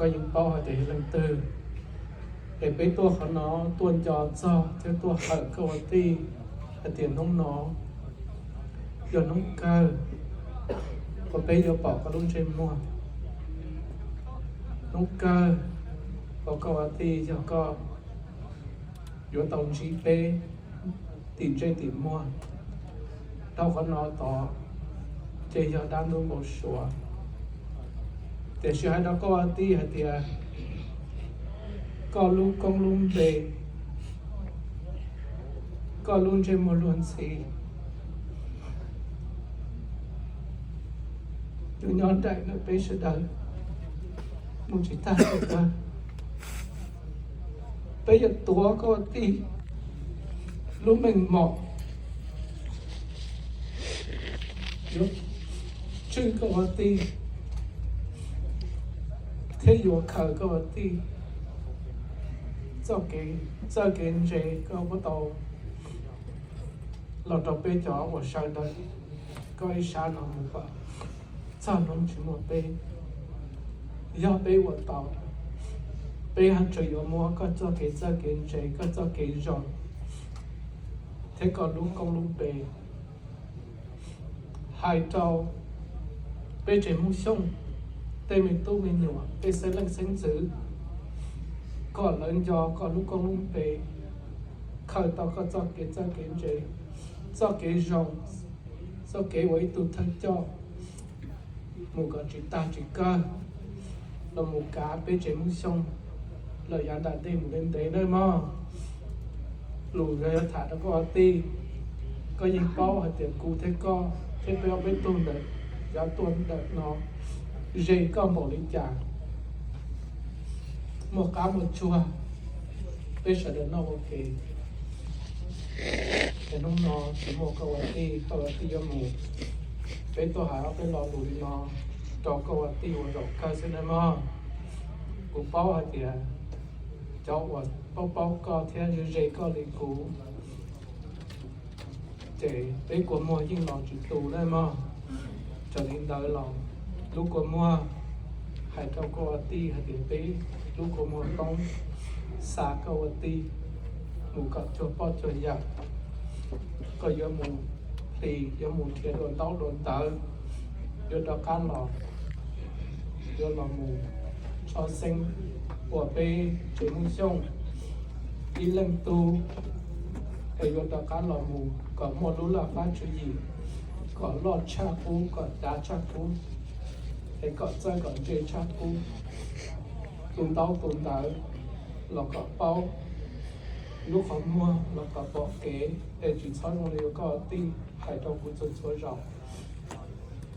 Koj yeej paub hais tias yog leej twg, es peb tuaj qhov no tuaj nco txog thiab tuaj hawm koj ua tij hais tias hnub no yog hnub kawg uas peb yuav pom koj lub ntsej muag, hnub kawg uas koj ua tij yog koj yuav tau ntsib peb tim ntsej tim muag. Dhau qhov no tod ces yog dab ntub npau suav. Tiam sis hais rau koj ua tij hais tias koj lub koob lub npe, koj lub ntsej muag luag ntxhi yuav nyob nraim ntawm peb sawv daws mus tsis tag tsis kawg. Peb yuav tuav koj ua tij lub meej mom, yuav tswj koj ua tij thiab yuav khaws koj ua tij txoj kev txawj kev ntse koj puab tau los rau peb cov uas sawv ntawm koj ib sab no mus kom txog hnub tsis muaj peb. Yog peb ua tau, peb haj tseem yuav muab koj txoj kev txawj kev ntse, koj txoj kev zoo thiab koj lub koob lub npe hais rau peb tsev Hmoob Xyooj tej me tub me nyuam, tej xeeb leej xeeb ntxwv, kom lawv nco koj lub koob lub npe, khaws tau koj txoj kev txawj kev ntse, txoj kev zoo, txoj kev ua ib tug thawj coj mus kom tsis tag tsis kawg, los mus kav peb tsev Hmoob Xyooj lawm yav nram ntej mus ntev ntev nawb mog. Lus yog yuav tham rau koj ua tij, koj yeej paub hais tias kuv thiab koj thiab peb ob peb tug ntawm yav tuaj ntawm no ze koj npaum li cas, muaj qab muaj tsuag, peb sawv daws noj ua ke. Es hnub no tsis muaj koj ua tij, koj ua tij yuav mus, peb tuaj hais ob peb lo lus li no rau koj ua tij ua zaum kawg xwb nawb mog. Kuv paub hais tias cov uas paub paub koj thiab ze ze koj li kuv, ces peb kua muag yeej los tsis tu nawb mog. Raws li ntawd los lub kua muag hais rau koj ua tij hais tias peb lub kua muag poob xa koj ua tij mus kom cuag poj cuag yawm, koj yuav mus hlis, yuav mus nrhiav dua ntaub dua ntawv, yuav rov qab los, yuav los mus tso xeeb ua peb tsev Hmoob Xyooj ib leej tug, es yuav rov qab los mus kom muaj lub laj fab tswv yim, kom loj tshaj qub, kom dav tshaj qub, es kom txawj kom ntse tshaj qub. Tu ntaub tu ntawv los kom paub, lub qhov muag los kom pom kev, es tsis txhob zoo li koj tij hais rau kuv txhua txhua zaus.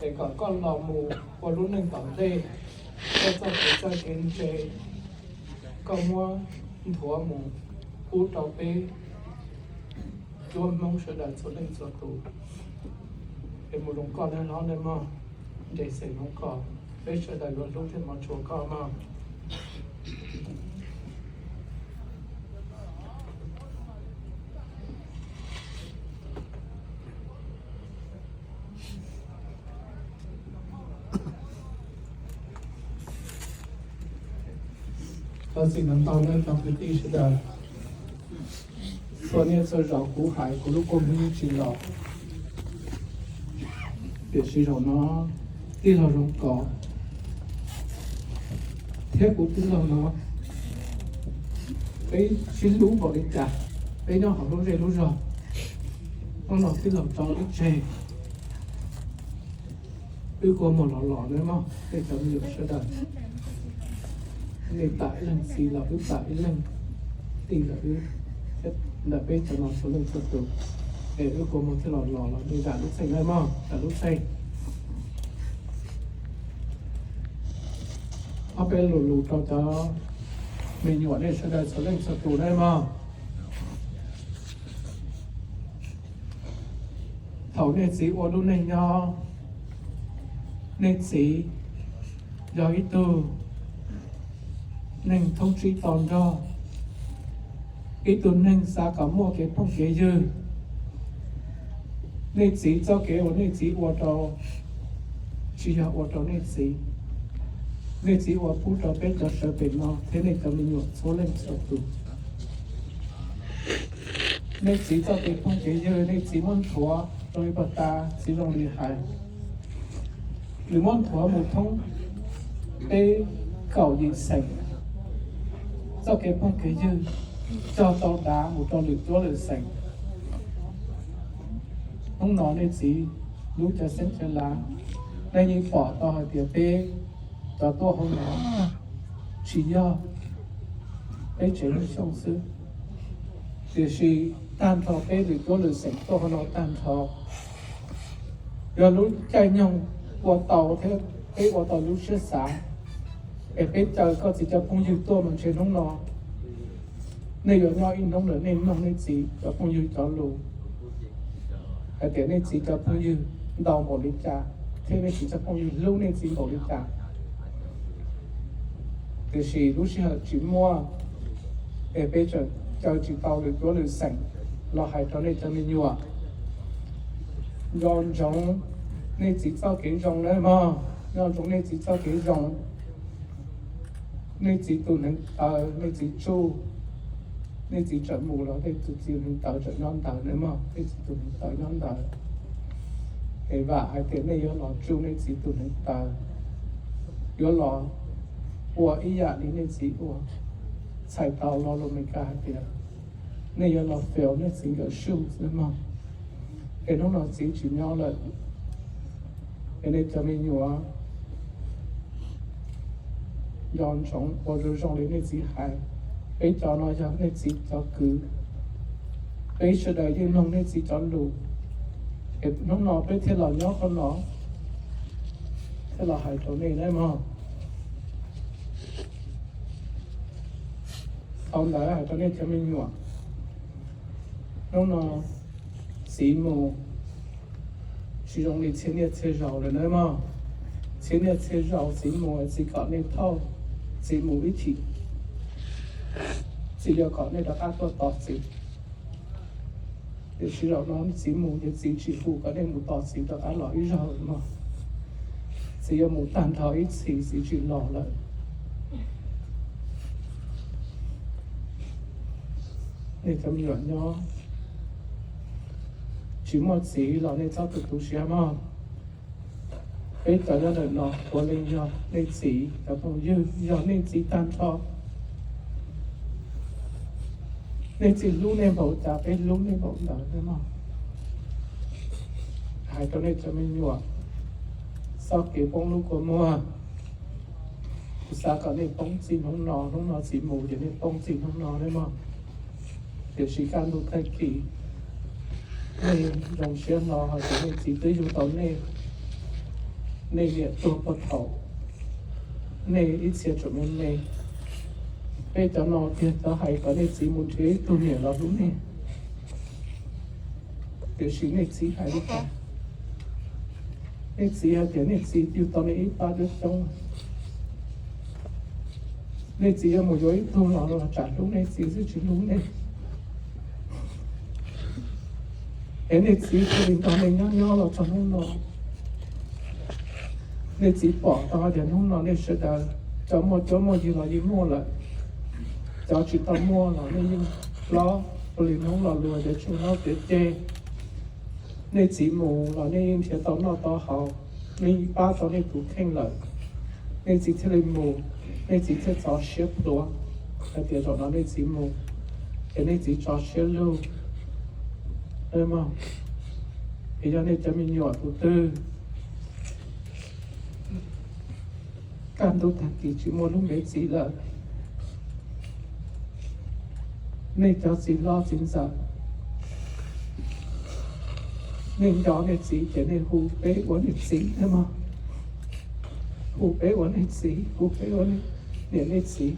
Es kom koj los mus ua lub neej tom ntej, koj txoj kev txawj kev ntse, koj muab nthuav mus pub rau peb cuab Hmoob sawv daws txhua leej txhua tus. Es mus zoo koj nawb hlob nawb mog, nres xeem hloov koj, peb sawv daws yuav hlub thiab hmov tshua koj mog. Thov txim ntau ntau nawb cov kwv tij sawv daws. Txhua niaj txhua zaus kuv hais kuv lub kua muag yeej tsis los, tiam sis zaum no tij laug Zoo Kos thiab kuv tij laug no, peb sib hlub npaum li cas, peb nyob hauv lub zej lub zog, hnub no tij laug tso wb tseg, wb kua muag los los nawb mog. Tej cov me nyuam sawv daws, nej tam ib leeg txiv los wb tam ib leeg tij ntawm wb, ntawm peb cov no txhua leej txhua tus, es wb kua muag thiaj los los los nej zam lub txheej nawb mog, zam lub txheej. Ob peb lo lus rau cov me nyuam nej sawv daws txhua leej txhua tus nawb mog. Thaum nej txiv ua lub neej nyob, nej txiv yog ib tug neeg thoob tsib to nrog, ib tug neeg xav kom muaj kev phooj kev ywg. Nej txiv txoj kev uas nej txiv ua rau, tsis yog ua rau nej txiv, Nej txiv ua pub rau peb cov sawv pem no thiab nej cov me nyuam txhua leej txhua tus. Nej txiv txoj kev phooj kev ywg nej txiv muab nthuav rau ib pag tas txiv zoo li hais, nws muab nthuav mus thoob peb kaum yim xeem txoj kev phooj kev ywg, cog tau dav mus rau lwm cuab lwm xeem. Hnub no nej txiv lub cawv xeeb cawv lav, nej yeej pom tau hais tias peb cov tuaj hauv no tsis yog peb tsev Lub Xyooj xwb, tiam sis tag nrho peb lwm cuab lwm xeem tuaj hauv no tag nrho, yog lub caij nyoog ua tau thiab peb ua tau lub siab xav es peb caw koj txiv cov phooj ywg tuaj mas ntshe hnub no nej yuav nyob ib hnub lawm nej mloog nej txiv cov phooj ywg cov lus hais tias nej txiv cov phooj ywg ntau npaum li cas thiab nej txiv cov phooj ywg hlub nej txiv npaum li cas. Tiam sis lub sij hawm tsis muaj es peb tseem caw tsis tau lwm cuab lwm xeem los hais rau nej cov me nyuam. Nco ntsoov nej txiv txoj kev zoo nawb mog, nco ntsoov nej txiv txoj kev zoo. Nej txiv tus hneev taw nej txiv tsuj, nej txiv tseem mus los nej tus txiv hneev taw tseem nyob ntawd nawb mog, nej txiv tus hneev taw nyob ntawd. Es vam hais tias nej yuav los tsuj nej txiv tus hneev taw, yuav los ua ib yam li nej txiv ua. Txhais tau lo lus Meskas hais tias nej yuav los fill nej txiv nkawd shoes nawb mog. Es hnub no txiv tsis nyob lawm, es nej cov me nyuam nco ntsoov ua zoo zoo li nej txiv hais. Peb cov no yog nej txiv cov kwv, peb sawv daws yeej mloog nej txiv cov lus, es hnub no peb thiaj los nyob qhov no thiab los hais rau nej nawb mog. Thaum ntawd hais rau nej cov me nyuam, hnub no txiv mus tsis zoo li txhia niaj txhia zaus lawm nawb mog. Txhia niaj txhia zaus txiv mus txiv kom nej thauj txiv mus ib chim, txiv yuav kom nej rov qab tuaj tos txiv. Tiam sis zaum no txiv mus ces txiv tsis hu kom nej mus tos txiv rov qab los ib zaug lawm mog. Txiv yuav mus tag nrho ib txhis txiv tsis los lawm. Nej cov me nyuam nyob tsis muaj txiv los nej txhob tu tu siab mog. Peb cov nyob ntawm no puav leej yog nej txiv cov phooj ywg, yog nej txiv tag nrho. Nej txiv hlub nej npaum cas peb hlub nej npaum ntawd nawb mog. Hais rau nej cov me nyuam, txoj kev poob lub kua muag, kuv xav kom nej poob txij hnub no, hnub no txiv mus ces nej poob txij hnub no nawb mog. Tiam sis kaj ntug tag kis nej zoo siab hlo hais tias nej txiv twb yug tau nej, nej niam tuag puag thaum nej ib txhia tseem me me. Peb cov no tiag cov hais kom nej txiv mus nrhiav ib tug niam los hlub nej. Tiam sis nej txiv hais li cas? Nej txiv hais tias nej txiv yug tau nej ib pab coob coob. Nej txiv yuav mus yuav ib tug los los tsam hlub nej txiv xwb tsis hlub nej. Es nej txiv thiaj li nrog nej nyob nyob los txog hnub no. Nej txiv pom tau hais tias hnub no nej sawv daws, cov muaj cuab muaj yig los yeej muaj lawm, cov tsis tau muaj los nej yeej hlob, ua li hnub lo lus tias tsuj hlob tiav ceg. Nej txiv mus los nej yeej nrhiav tau noj tau haus, nej yeej pab tau nej tus kheej lawm. Nej txiv thiaj li mus, nej txiv thiaj txo siab plhuav hais tias zaum no nej txiv mus, ces nej txiv tso siab lug. Mog, es yog nej cov me nyuam tus twg kaj ntug tag kis tsis muaj lub npe txiv lawm, nej cov txiv hlob txiv ntxawm, nej nco nej txiv ces nej hu peb ua nej txiv nawb mog. Hu peb ua nej txiv, hu peb ua niam nej txiv.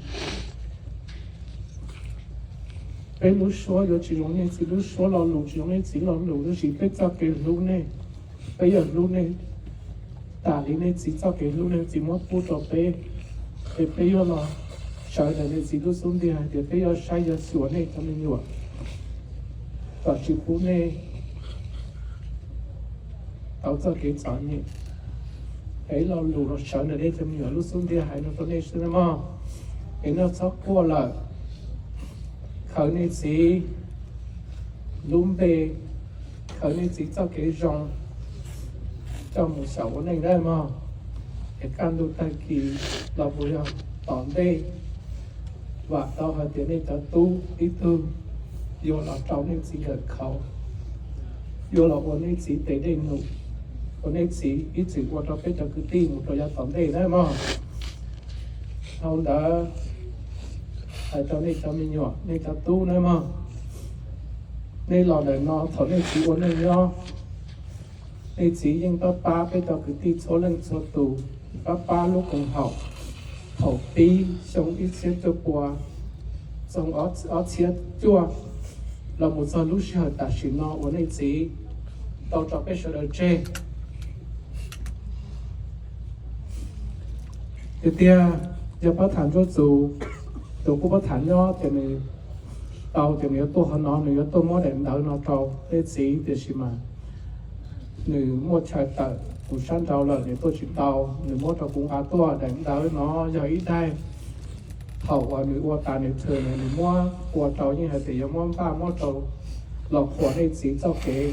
Peb lub suab yuav tsis zoo nej txiv lub suab lo lus, tsis zoo nej txiv lo lus, tab sis peb txoj kev hlub nej, peb yuav hlub nej tas li nej txiv txoj kev hlub nej txiv muab pub rau peb. Es peb yuav los sawv ntawm nej txiv lub xub ntiag hais tias peb yuav saib yuav xyuas nej cov me nyuam kom tsis pub nej tau txoj kev txom nyem. Peb lo lus los sawv ntawm nej cov me nyuam lub xub ntiag hais no rau nej xwb nawb mog. Es nej txhob quaj lawm, khaws nej txiv lub npe, khaws nej txiv txoj kev zoo coj mus xyaum ua neej nawb mog. Es kaj ntug tag kis los puas yog tom ntej, vam tau hais tias nej cov tub ib tug yuav los rau nej txiv nkawm khau, yuav los ua nej txiv tes dej num, ua nej txiv ib txwm ua rau peb cov kwv tij mus rau yav tom ntej nawb mog. Dhau ntawd hais rau nej cov me nyuam, nej cov tub nawb mog, nej los ntawm no thaum nej txiv ua neej nyob, nej txiv yeej pab pab peb cov kwv tij txhua leej txhua tus, pab pab lub koom haum. Thaum pib xyoo ib txhiab cuaj pua, xyoo ob txhiab cuaj, los mus txog lub sij hawm tam sim no uas nej txiv tau tso peb sawv daws tseg. Tiag tiag, yog pab tham nruab txus, tus kuj pab tham nyob ces nws tau ces nws yuav tuaj qhov no, nws yuav tuaj muab daim ntawv no rau peb txiv, tiam sis mas nws muaj chaw tawm kuv sab nraud lawm, nws tuaj tsis tau, nws muab rau kuv nqa tuaj. Daim ntawv no yog ib daim thaum uas nws ua tas nws thw nws muab ua rau, yeej hais tias yuav muab npaj muab rau los qhuas nej txiv txoj kev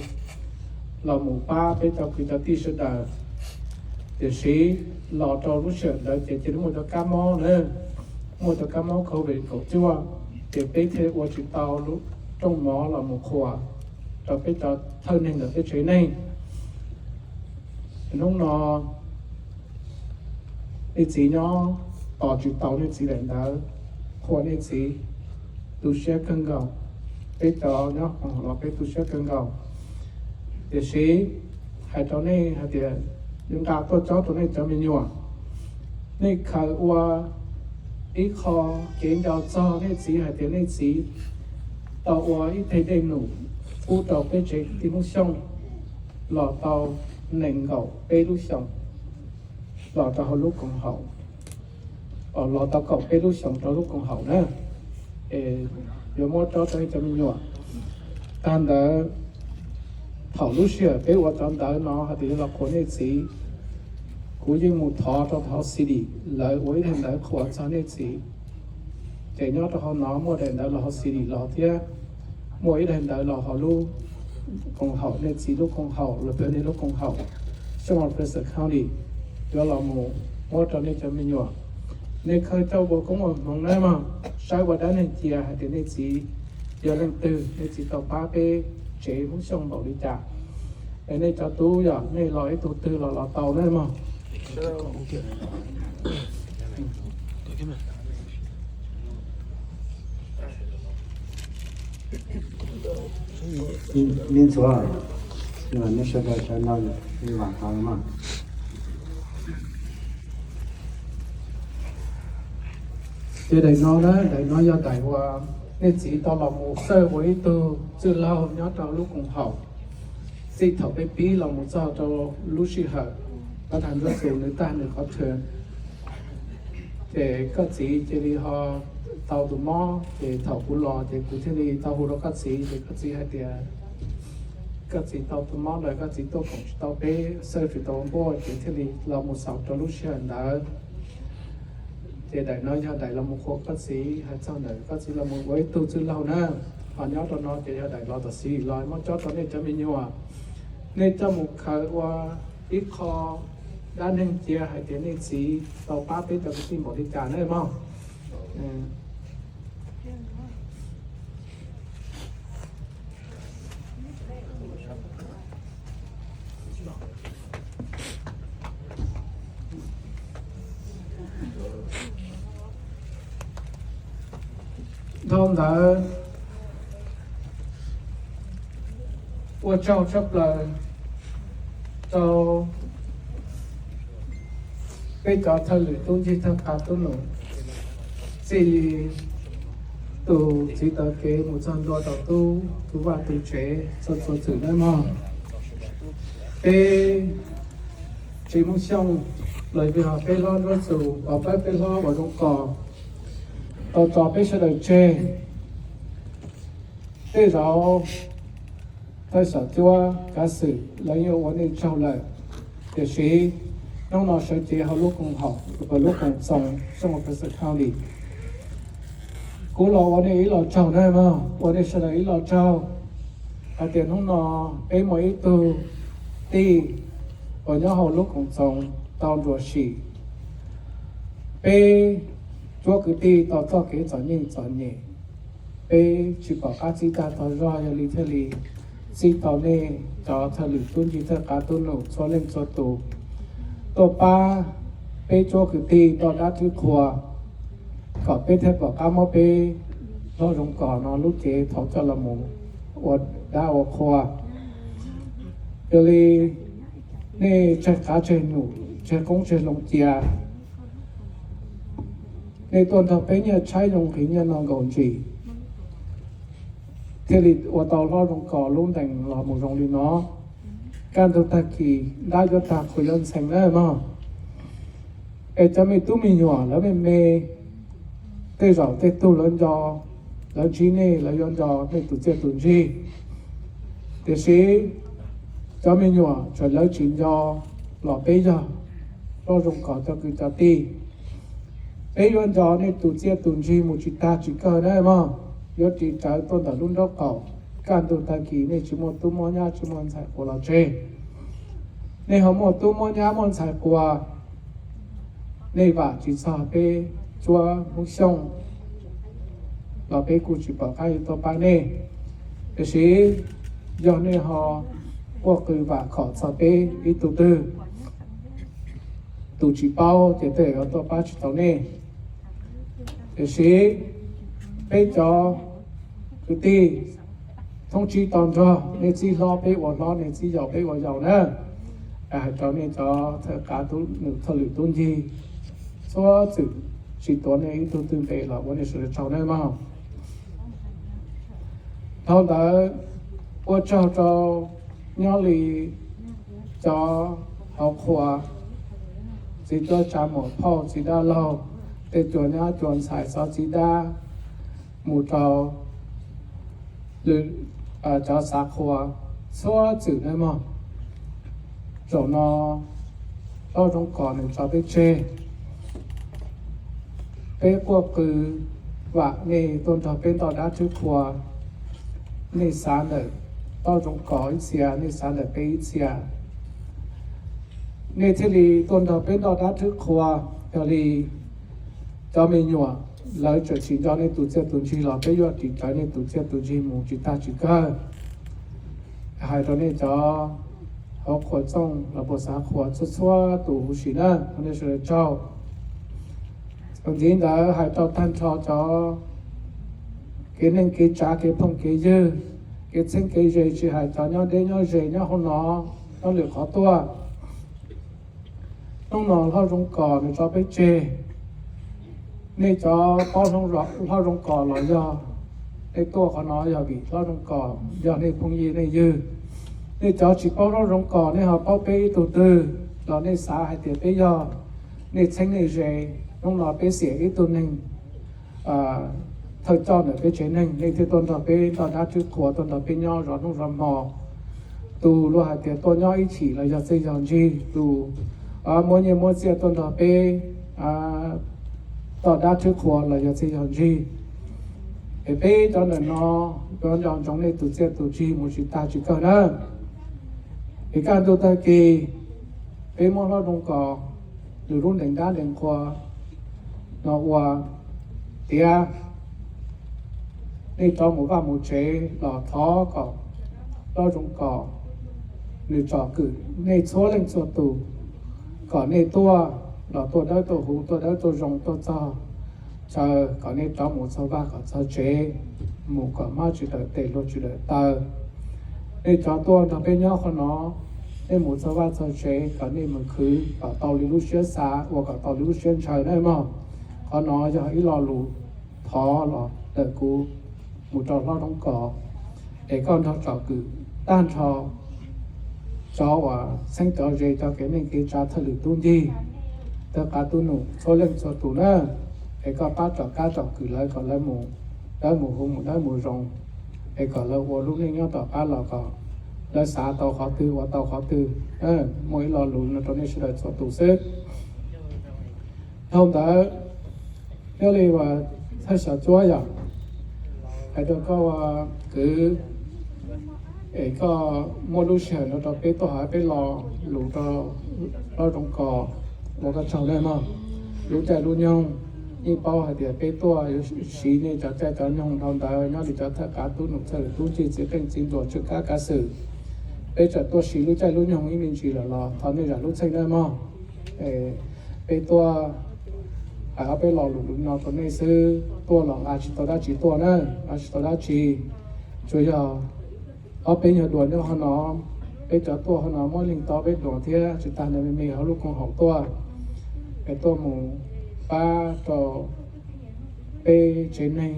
los mus pab peb cov kwv cov tij sawv daws. Tiam sis los rau lub sij hawm ntawd ces cia li muaj cov kab mob na, muaj cov kab mob covid kaum cuaj, ces peb thiaj ua tsis tau lub rooj mov los mus qhuas rau peb cov thawj neeg ntawm peb tsev neeg. Hnub no nej txiv nyob tos tsis tau nej txiv daim ntawv, qhuas nej txiv, tu siab kawg nkaus. Peb cov nyob koom haum los peb tu siab kawg nkaus. Tiam sis hais rau nej hais tias, yuav nqa tuaj cob rau nej cov me nyuam, nej khaws ua ib qho kev nco txog nej txiv hais tias nej txiv tau ua ib thej dej num pub rau peb tsev kwv tij Hmoob Xyooj los tau nees nkaum peb lub xyoos los rau hauv lub koom haum, los tau kaum peb lub xyoos rau lub koom haum na. Es yuav muab cob rau nej cov me nyuam. Tag ntawd, thaum lub sij hawm peb ua cov ntawv no hais tias yuav los qhuas nej txiv, kuv yeej mus thov rau hauv city, lawv ua ib daim ntawv qhuas txog nej txiv. Ces nyob rau hauv no muaj daim ntawv los hauv city los thiab, muaj ib daim ntawv los hauv lub koom haum, nej txiv lub koom haum los peb nej lub koom haum, Xyooj Fraser County, yuav los mus muab rau nej cov me nyuam. Nej khaws coj ua koob ua hmoov nawb mog, saib ua dab neeg cia hais tias nej txiv yog leej twg, nej txiv tau pab peb tsev Hmoob Xyooj npaum li cas. Es nej cov tub yog nej los ib tug twg los los tau nawb mog. Li ntxuav, nej sawv daws sawv no li vam tau mog. Ces daim no na, daim no yog daim uas nej txiv tau los mus xawj ua ib tug txwj laug nyob rau lub koom haum. Txij thaum peb pib los mus txog rau lub sij hawm pab tham nruab xus nws tag nws qhov thw, ces koj txiv cia li ho tau tus mob, ces thaum kuv los ces kuv thiaj li tau hu rau koj txiv, ces koj txiv hais tias koj txiv tau tus mob ntawd koj txiv tuaj koom tsis tau peb, xawj tsis tau npuaj, ces thiaj li los mus xaus rau lub sij hawm ntawd. Ces daim no yog daim los mus qhuas koj txiv, hais txog ntawm koj txiv los mus ua ib tug txwj laug na. Ho nyob rau no ces yog daim los tom xis los muab cob rau nej cov me nyuam, nej coj mus khaws ua ib qho dab neeg cia hais tias nej txiv tau pab peb cov kwv tij npaum li cas na mog. Dhau ntawd, ua tsaug tshaj plaws rau peb cov thawj lwm tub ncig thawj qab tub nus, txij li tus txiv taw kev mus txog ntua rau tub, tus vaj tus tsev, txhua txhua txwm nawb mog. Peb tsev Hmoob Xyooj los yog peb hlob Nruab Txus, pab peb hlob uas zoo kos, tau tso peb sawv daws tseg. Tej zaum thawj xeem cuab kav xwm lawv yeej ua nej tsaug lawm, tiam sis Hnub no sawv cev hauv lub koom haum, lub koom txoos South West County, kuv los ua nej ib los tsaug na mog, ua nej sawv daws ib los tsaug hais tias hnub no peb muaj ib tug tij uas nyob hauv lub koom txoos tau nruam sim. Peb cuab kwv tij tau txoj kev txom nyem txom nyem, peb tsis pom qab txib tag tog zog, yog li thiaj li txib tau nej cov thawj lwm tub ncig thawj qab tub num txhua leej txhua tus tuaj pab peb cuab kwv tij tau dab thwb qhua, kom peb thiaj pom qab muab peb hlob Zoov Kos no lub cev thaum coj los mus ua dab ua qhua. Yog li nej tseg qav tseg num tseg qoob tseg loo cia, nej tuaj nrog peb nyiaj tshaib zoo nqhis nyiaj no nkaus ntsis, thiaj li ua tau hlob Zoov Kos lub ntees los mus zoo li no. Kaj ntug tag kis dab yuav tag qhua yuav ntxhee na mog. Es cov me tub me nyuam lawv me me, tej zaum tej tug lawv nco, lawv ntsib nej lawv yuav nco nej tus txiaj tus ntsig. Tiam sis cov me nyuam txawm lawv tsis nco los peb yog hlob Zoov Kos cov kwv cov tij, peb yuav nco nej tus txiaj tus ntsig mus tsis tag tsis kawg na mog. Yuav ris rawv tuaj ntawm lub nraub qaum, kaj ntug tag kis nej tsis muaj tub muaj nyab tsis muaj ntxhais quas los tseg. Nej ho muaj tub muaj nyab muaj ntxhais quas, nej vam tsis txog peb cuab Hmoob Xyooj los peb kuj tsis pom qab yuav tuaj pab nej. Tiam sis yog nej ho quaj qw vam khom txog peb ib tug twg, tus tsis paub ces tej zaum yuav tuaj pab tsis tau nej. Tiam sis peb cov kwv tij thoob tsib to nrog, nej txib hlob peb ua hlob, nej txib yau peb ua yau na. Hais rau nej cov thawj qab tub num thawj lwm tub ncig, txhua txwm tsis tuav nej ib tug twg npe los ua nej sawv daws tsaug na mog. Dhau ntawd, ua tsaug rau nyob li cov hauv qhua, txiv cuab tsav muam phauj txiv dab laug, tej cua nyab cua ntxhais xov txiv dab, mus rau lwm cov xav qhua, txhua txwm na mog. Zaum no hlob Zoov Kos nws tso peb tseg, peb quaj qw vam nej tuaj nrog peb ntau dab thwb qhua. Nej xav ntawm hlob Zoov Kos ib txhia, nej xav ntawm peb ib txhia, nej thiaj li tuaj nrog peb ntau dab thwb qhua. Yog li cov me nyuam lawv tseem tsis nco nej tus txiaj tus ntsig los peb yuav ris rawv nej tus txiaj tus ntsig mus tsis tag tsis kawg. Hais rau nej cov hauv qhua txooj los puas xav qhua txhua txhua tus huv si na, nej sawv daws tsaug. Txuas ntxiv ntawd hais rau tag nrho cov kev neej kev tsav kev phooj kev ywg, kev txheeb kev ze, tsis hais cov nyob deb nyob ze nyob hauv no, nyob lwm qhov tuaj. Hnub no hlob Zoov Kos nws tso peb tseg. Nej cov paub hlob Zoov Kos los yog nej tuaj qhov no yog vim hlob Zoov Kos yog nej phooj ywg nej ywg. Nej cov tsis paub hlob Zoov Kos nej ho paub peb ib tug twg los nej xav hais tias peb yog nej txheeb nej ze, hnub no peb xiam ib tug neeg thawj coj ntawm peb tsev neeg, nej thiaj tuaj nrog peb ntau dab thwb qhua, tuaj nrog peb nyob zov hnub zov hmo. Tus luag hais tias tuaj nyob ib chim los yog txij yog ntsig, tus muab nyiaj muab txiaj tuaj nrog peb ntau dab thwb qhua los yog txij yog ntsig. Es peb cov ntawm no yuav nco ntsoov nej tus txiaj tus ntsig mus tsis tag tsis kawg na. Es kaj ntug tag kis peb muab hlob Zoov Kos nws lub ntees dab ntees qhua no ua tiav, nej rov mus vaj mus tsev los thov kom hlob Zoov Kos nws tsom kwm nej txhua leej txhua tus, kom nej tuaj los tuaj dawb tuaj huv, tuaj dawb tuaj zoo, tuaj txog chaw kom nej rov mus txog vaj kom txog tsev, mus kom hmab tsis dawm tes, hlua tsis dawm taw. Nej cov tuaj nrog peb nyob qhov no, nej mus txog vaj txog tsev kom nej mus khwv kom tau li lub siab xav, ua kom tau li lub siab ntshaw na mog. Qhov no yog ib lo lus thov los ntawm kuv mus rau hlob Zoov Kos, es koj nrog tsom kwm tag nrho cov uas txheeb cov ze, cov kev neej kev tsav, thawj lwm tub ncig, thawj qab tub num txhua leej txhua tus na, es koj pab tsom kab tsom kwm lawv kom lawv mus dawb mus huv, mus dawb mus zoo, es kom lawv ua lub neej nyob tom qab los kom lawv xav tau qhov twg ua tau qhov twg. Muaj ib lo lus no rau nej sawv daws txhua tus xwb. Dhau ntawd, nyob li uas thawj xyov cuab yom, hais rau koj ua kwv, es koj muaj lub sij hawm no rau peb tuaj hais peb lo lus rau plaub zoov kos ua koj tsaug nej mog. Lub caij lub nyoog, yeej paub hais tias peb tuaj yuav siv nej cov caij cov nyoog dhau ntawd nyob li cov thawj qav tub nus thawj tub ntxhais txiv qeej txiv ntuas tswj kab kav xwm. Peb txawm tuaj siv lub caij lub nyoog ib me ntsis lawm los thov nej zam lub txheej nawb mog. Peb tuaj hais ob peb lo lus no rau nej xwb, tuaj los nqa tsis tau dab tsi tuaj na, nqa tsis tau dab tsi. Tsuas yog ob peb nyuag duas nyob hauv no, peb cov tuaj hauv no muab leeg tau peb duas thiab tsis tas ntawd me me hauv lub koom haum tuaj, es tuaj mus pab rau peb tsev neeg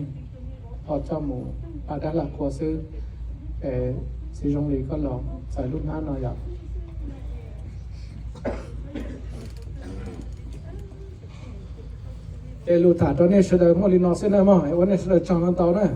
ho coj mus pab dab laj kua xwb. Es txiv zoo li koj los txais lub hnab no yom. Ces lus tham rau nej sawv daws muaj li no xwb na mog, ua nej sawv daws tsaug ntau ntau na.